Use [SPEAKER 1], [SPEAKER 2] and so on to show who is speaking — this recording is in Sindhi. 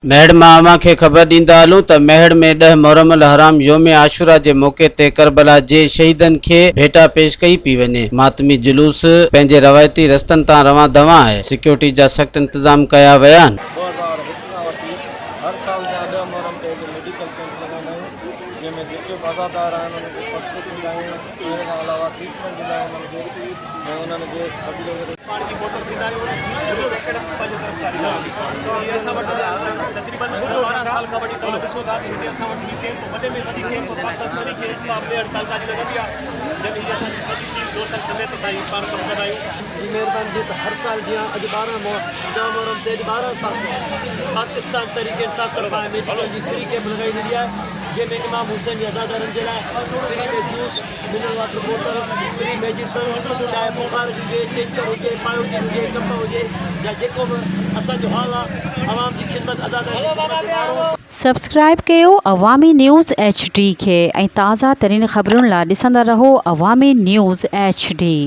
[SPEAKER 1] ميهڙ مان اوهان کي خبر ڏيندا هلون ته ميهڙ ۾ ڏهه محرم الحرام يوم عاشورا جي موقعي تي ڪربلا جي شهيدن کي ڀيٽا پيش ڪئي پئي وڃي. ماتمي جلوس پنهنجي روايتي رستن تان روان دوان آهي. سيڪيورٽي جا سخت انتظام ڪيا ويا آهن.
[SPEAKER 2] 2001 کان وٺي هر سال جيان ڏهه محرم تي هتي ميڊيڪل ڪيمپ لڳائيندا آهيون جنهن ۾ جيڪي به عزادار آهن انهن کي پستو ڏيندا آهيون ۽ ان کان علاوه ٽريٽمينٽ ڏيندا آهيون انهن کي ۽ انهن کي سڀ
[SPEAKER 3] پاڻي جي بوتل ڏيندا آهيون ۽ جوس جو پيڪيٽ به پنهنجي طرف کان ڏيندا آهيون هي اسان وٽ تقريبن 12 سال کان وٺي توهان ڏسو ٿا ته هتي اسان وٽ هي ڪيمپ وڏي ۾ وڏي ڪيمپ پاڪستان تحريڪ انصاف ميهڙ تعلقه جي لڳندي آهي جنهن ۾ هي اسان جي سڄي ٽيم دوستن سميت اسان هي پاڻ ڪم ڪندا آهيون.
[SPEAKER 4] جي مهرباني ٿئي ته هر سال جيان اڄ 12 محرم ڏهه محرم تي اڄ 12 سال کان پاڪستان تحريڪ انصاف طرفان ميڊيڪل جي فري ڪيمپ لڳائي ويندي آهي جنهن ۾ امام حسين جي عزادارن جي لاء فري ۾ جوس منرل واٽر بوتل، فري ميڊيسن، چاهي بخار جي هجي، ٽينچر هجي، پايوجين هجي، ڪپهه هجي يا جيڪو به اسان جو حال آ عوام جي خدمت عزادارن جي خدمت جي ماڻهو.
[SPEAKER 5] سبسڪرائيب ڪيو عوامي نيوز ايڇ ڊي کي ۽ تازه ترين خبرن لا ڏسندا رهو عوامي نيوز ايڇ ڊي.